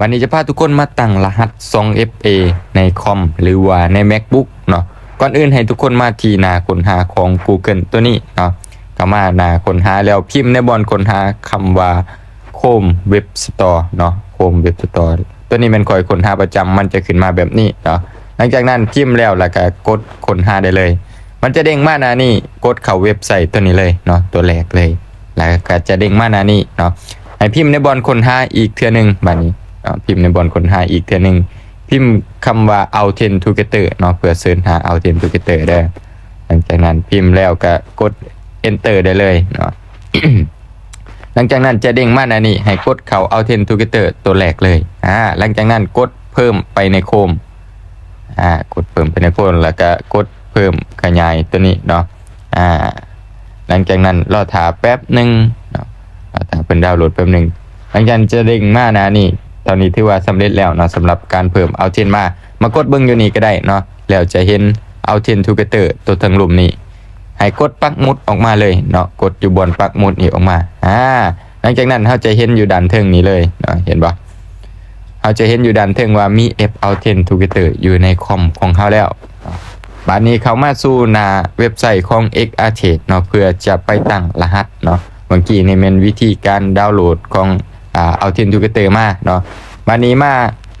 ວັນນີ້ຈະພາທຸກຄົນມາຕັ້ງລະຫັດຊ່ອງເອັຟເອໃນຄອມ ຫຼືວ່າໃນແມັກບຸກເນາະ. ກ່ອນອື່ນໃຫ້ທຸກຄົນມາທີ່ໜ້າຄົ້ນຫາຂອງກູເກີນໂຕນີ້ເນາະ. ເຂົ້າມາໜ້າຄົ້ນຫາແລ້ວພິມໃນບ່ອນຄົ້ນຫາຄຳວ່າໂຄຣມເວັບສະຕໍເນາະ, ໂຄຣມເວັບສະຕໍ. ໂຕນີ້ແມ່ນຂ້ອຍຄົ້ນຫາປະຈຳ, ມັນຈະຂຶ້ນມາແບບນີ້ເນາະ. ຫຼັງຈາກນັ້ນພິມແລ້ວ ແລ້ວກະກົດຄົ້ນຫາໄດ້ເລີຍ. ມັນຈະເດ້ງມາໜ້ານີ້, ກົດເຂົ້າເວັບໄຊໂຕນີ້ເລີຍເນາະ, ໂຕແລກເລີຍ. ແລ້ວກະຈະເດ້ງມາໜ້ານີ້ເນາະ. ໃຫ້ພິມໃນບ່ອນຄົ້ນຫາອີກເທື່ອໜຶ່ງບາດນີ້ເນາະ, ພິມໃນບ່ອນຄົ້ນຫາອີກເທື່ອໜຶ່ງ. ພິມຄຳວ່າ Authent Together ເນາະ, ເພື່ອເສີດຫາ Authent Together ເດີ. ຫຼັງຈາກນັ້ນພິມແລ້ວກະກົດ Enter ໄດ້ເລີຍເນາະ. ຫຼັງຈາກນັ້ນຈະເດ້ງມາໜ້ານີ້, ໃຫ້ກົດເຂົ້າ Authent Together ໂຕແລກເລີຍ. ອາ ຫຼັງຈາກນັ້ນກົດເພີ່ມໄປໃນໂຄຣມ. ອາ ກົດເພີ່ມໄປໃນໂຄຣມ ແລ້ວກະກົດເພີ່ມຂະຫຍາຍໂຕນີ້ເນາະ. ອາ ຫຼັງຈາກນັ້ນລໍຖ້າແປັບໜຶ່ງເນາະ, ລໍຖ້າເພິ່ນດາວໂຫຼດແປັບໜຶ່ງ. ຫຼັງຈາກນັ້ນຈະເດ້ງມາໜ້ານີ້. ຕອນນີ້ຖືວ່າສຳເລັດແລ້ວເນາະ, ສຳລັບການເພີ່ມ Authent ມາ. ມາກົດເບິ່ງຢູ່ນີ້ກະໄດ້ເນາະ, ແລ້ວຈະເຫັນ Authent Together ໂຕເທິງລຸ່ມນີ້. ໃຫ້ກົດປັກໝຸດອອກມາເລີຍເນາະ, ກົດຢູ່ບ່ອນປັກໝຸດນີ້ອອກມາ. ອາ ຫຼັງຈາກນັ້ນເຮົາຈະເຫັນຢູ່ດ້ານເທິງນີ້ເລີຍເນາະ, ເຫັນບໍ່? ເຮົາຈະເຫັນຢູ່ດ້ານເທິງວ່າມີ App Authent Together ຢູ່ໃນຄອມຂອງເຮົາແລ້ວ. ບາດນີ້ເຂົ້າມາສູ່ໜ້າເວັບໄຊຂອງ X Artist ເນາະ, ເພື່ອຈະໄປຕັ້ງລະຫັດເນາະ. ເມື່ອກີ້ນີ້ແມ່ນວິທີການດາວໂຫຼດຂອງ ອາ Authent Together ມາເນາະ. ບາດນີ້ມາ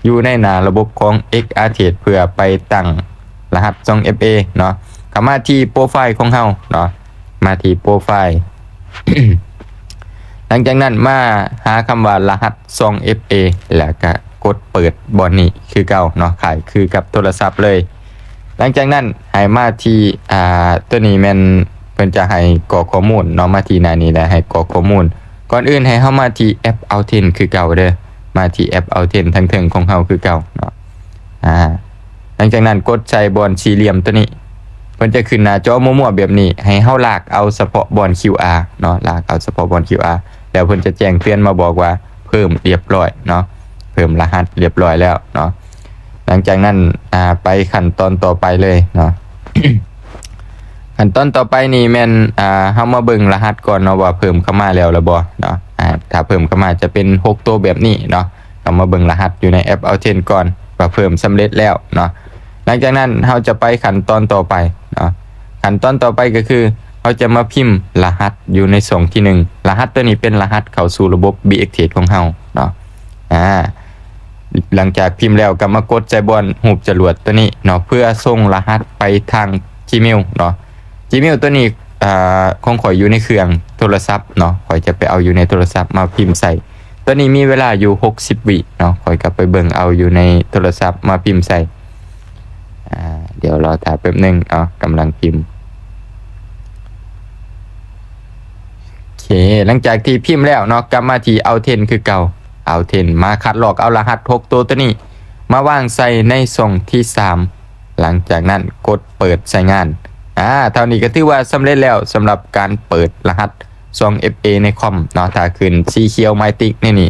ຢູ່ໃນໜ້າລະບົບຂອງ X Artist ເພື່ອໄປຕັ້ງ ລະຫັດຊ່ອງເອັຟເອເນາະ. ເຂົ້າມາທີ່ໂປຣໄຟລ໌ຂອງເຮົາເນາະ, ມາທີ່ໂປຣໄຟລ໌. ຫຼັງຈາກນັ້ນມາຫາຄຳວ່າລະຫັດຊ່ອງເອັຟເອ ແລ້ວກະກົດເປີດບ່ອນນີ້ຄືເກົ່າເນາະ, ຄ້າຍຄືກັບໂທລະສັບເລີຍ. ຫຼັງຈາກນັ້ນໃຫ້ມາທີ່ ອາ ໂຕນີ້ແມ່ນເພິ່ນຈະໃຫ້ກອກຂໍ້ມູນເນາະ, ມາທີ່ໜ້ານີ້ແລ້ວໃຫ້ກອກຂໍ້ມູນ. ກ່ອນອື່ນໃຫ້ເຮົາມາທີ່ແອັບ Authent ຄືເກົ່າເດີ, ມາທີ່ແອັບ Authent ທາງເທິງຂອງເຮົາຄືເກົ່າເນາະ. ອາ ຫຼັງຈາກນັ້ນກົດໃສ່ບ່ອນສີ່ຫຼ່ຽມໂຕນີ້, ເພິ່ນຈະຂຶ້ນໜ້າຈໍມົວໆແບບນີ້, ໃຫ້ເຮົາລາກເອົາສະເພາະບ່ອນ QR ເນາະ, ລາກເອົາສະເພາະບ່ອນ QR ແລ້ວເພິ່ນຈະແຈ້ງເຕືອນມາບອກວ່າເພີ່ມລຽບຮ້ອຍເນາະ, ເພີ່ມລະຫັດລຽບຮ້ອຍແລ້ວເນາະ. ຫຼັງຈາກນັ້ນ ອາ ໄປຂັ້ນຕອນຕໍ່ໄປເລີຍເນາະ. ຂັ້ນຕອນຕໍ່ໄປນີ້ແມ່ນ ອາ ເຮົາມາເບິ່ງລະຫັດກ່ອນເນາະ ວ່າເພີ່ມເຂົ້າມາແລ້ວຫຼືບໍ່ເນາະ. ອາ ຖ້າເພີ່ມເຂົ້າມາຈະເປັນຫົກໂຕແບບນີ້ເນາະ. ເຮົາມາເບິ່ງລະຫັດຢູ່ໃນແອັບ Authent ກ່ອນ ວ່າເພີ່ມສຳເລັດແລ້ວເນາະ. ຫຼັງຈາກນັ້ນເຮົາຈະໄປຂັ້ນຕອນຕໍ່ໄປເນາະ. ຂັ້ນຕອນຕໍ່ໄປກໍຄືເຮົາຈະມາພິມລະຫັດຢູ່ໃນຊ່ອງທີໜຶ່ງ. ລະຫັດຕົວນີ້ເປັນລະຫັດເຂົ້າສູ່ລະບົບ BXTrade ຂອງເຮົາເນາະ. ອາ ຫຼັງຈາກພິມແລ້ວກໍມາກົດໃສ່ບ່ອນຮູບຈະຫຼວດຕົວນີ້ເນາະ ເພື່ອສົ່ງລະຫັດໄປທາງ Gmail ເນາະ. Gmail ຕົວນີ້ ອາ ຂອງຂ້ອຍຢູ່ໃນເຄື່ອງໂທລະສັບເນາະ, ຂ້ອຍຈະໄປເອົາຢູ່ໃນໂທລະສັບມາພິມໃສ່. ຕົວນີ້ມີເວລາຢູ່ຫົກສິບວິເນາະ, ຂ້ອຍກໍໄປເບິ່ງເອົາຢູ່ໃນໂທລະສັບມາພິມໃສ່. ອາ ດຽວລໍຖ້າແປັບໜຶ່ງເນາະ, ກຳລັງພິມ. ໂອເຄ ຫຼັງຈາກທີ່ພິມແລ້ວເນາະ, ກັບມາທີ່ Authent ຄືເກົ່າ. Authent ມາຄັດລອກເອົາລະຫັດຫົກໂຕຕົວນີ້ ມາວາງໃສ່ໃນຊ່ອງທີສາມ. ຫຼັງຈາກນັ້ນກົດເປີດໃຊ້ງານ. ອາ ເທົ່ານີ້ກໍຖືວ່າສຳເລັດແລ້ວສຳລັບການເປີດລະຫັດຊ່ອງ ເອັຟເອ ໃນຄອມເນາະ. ຖ້າຂຶ້ນສີຂຽວໝາຍຕິກໃນນີ້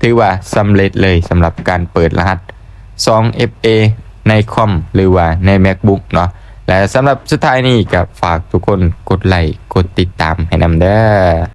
ຖືວ່າສຳເລັດເລີຍສຳລັບການເປີດລະຫັດຊ່ອງ ເອັຟເອ ໃນຄອມ ຫຼືວ່າໃນ MacBook ເນາະ. ແລະ ສຳລັບສຸດທ້າຍນີ້ກໍຝາກທຸກຄົນກົດໄລກ໌ ກົດຕິດຕາມໃຫ້ນຳເດີ.